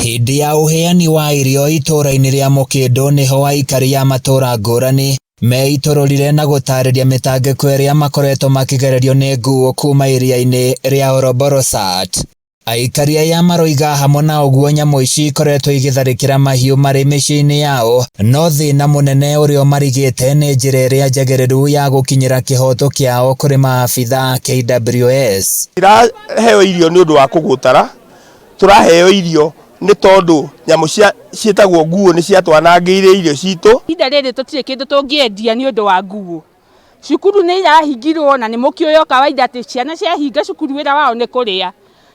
Hĩndĩ ya ũheani wa irio itũũra-inĩ rĩa Mũkĩndũ nĩho aikari a matũũra ngũrani meitũrũrire na gũtarĩria mĩtangĩko ĩrĩa makoretwo makĩgererio nĩ nguo kuma iria-inĩ rĩa Oroborosat. Aikari aya maroiga hamwe na ũguo nyamũ ici ikoretwo igĩtharĩkĩra mahiũ marĩ mĩciĩ-inĩ yao, no thĩna mũnene ũrĩa ũmarigĩte nĩ njĩra ĩrĩa njagĩrĩru ya gũkinyĩra kĩhoto kĩao kũrĩ maabitha a KWS. Tiraheo irio nĩ ũndũ wa kũgũtara, tũraheo irio nĩ tondũ nyamũ cia ciĩtagwo nguũ nĩ ciatwanangĩire irio citũ. Ihinda rĩrĩ tũtirĩ kĩndũ tũngĩendia nĩ ũndũ wa nguũ. Cukuru nĩ irahingirwo na nĩ mũkĩũĩ o kawaida atĩ ciana ciahinga cukuru wĩra wao nĩ kũrĩa.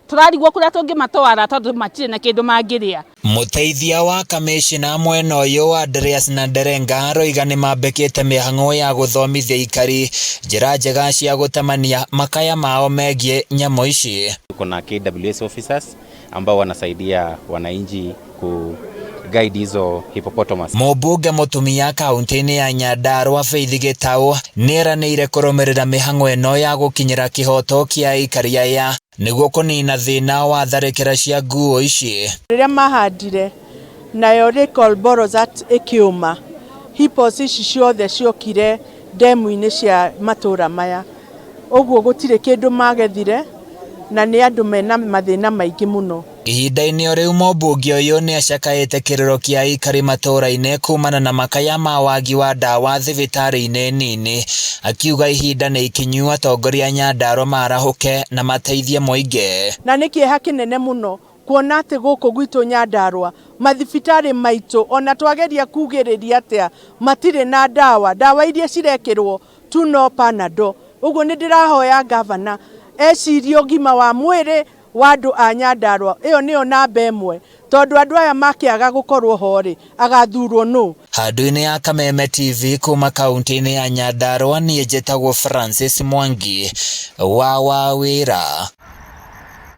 Tũrarigwo kũrĩa tũngĩmatwara tondũ matirĩ na kĩndũ mangĩrĩa. Mũteithia wa kamĩcina mwena ũyũ Andreas Nanderenga aroiga nĩmambĩkĩte mĩhang'o ya gũthomithia aikari njĩra njega cia gũtemania makaya mao megiĩ nyamũ ici. Tuko na KWS officers ambao wanasaidia wananchi ku guide hizo hippopotamus. Mũmbunge mũtumia kaunti-inĩ ya Nyandarua Faith Gĩtaũ nĩeranĩire kũrũmĩrĩra mĩhang'o ĩno ya gũkinyĩra kĩhoto kĩa aikari aya nĩguo kũnina thĩna wa tharĩkĩra cia nguo ici. Rĩrĩa mahandire nayo Lake Olborosat ĩkĩũma, hippos ici ciothe ciokire ndemu-inĩ cia matũra maya, ũguo gũtirĩ kĩndũ magethire na nĩ andũ mena mathĩna maingĩ mũno. Ihinda-inĩ o rĩu mũmbunge ũyũ nĩacakaĩte kĩrĩro kĩa aikari matũra-inĩ kumana na makaya ma wagi wa ndawa thibitarĩ-inĩ nini, akiuga ihinda nĩ ikinyu atongoria a Nyandarua marahũke na mateithie mũingĩ. Na nĩ kĩeha kĩnene mũno kuona atĩ gũkũ gwitũ Nyandarua mathibitarĩ maitũ ona twageria kugĩrĩria atĩa matirĩ na ndawa, ndawa iria cirekĩrwo tu no Panadol. Ũguo nĩ ndĩrahoya ngavana ecirie ũgima wa mwĩrĩ wa andũ a Nyandarua, ĩyo nĩyo namba ĩmwe, tondũ andũ aya makĩaga gũkorwo ho rĩ, agathurwo nũ? Handũ-inĩ ya Kameme TV kuma kaunti-inĩ ya Nyandarua niĩ njĩtagwo Francis Mwangi wa Wawĩra.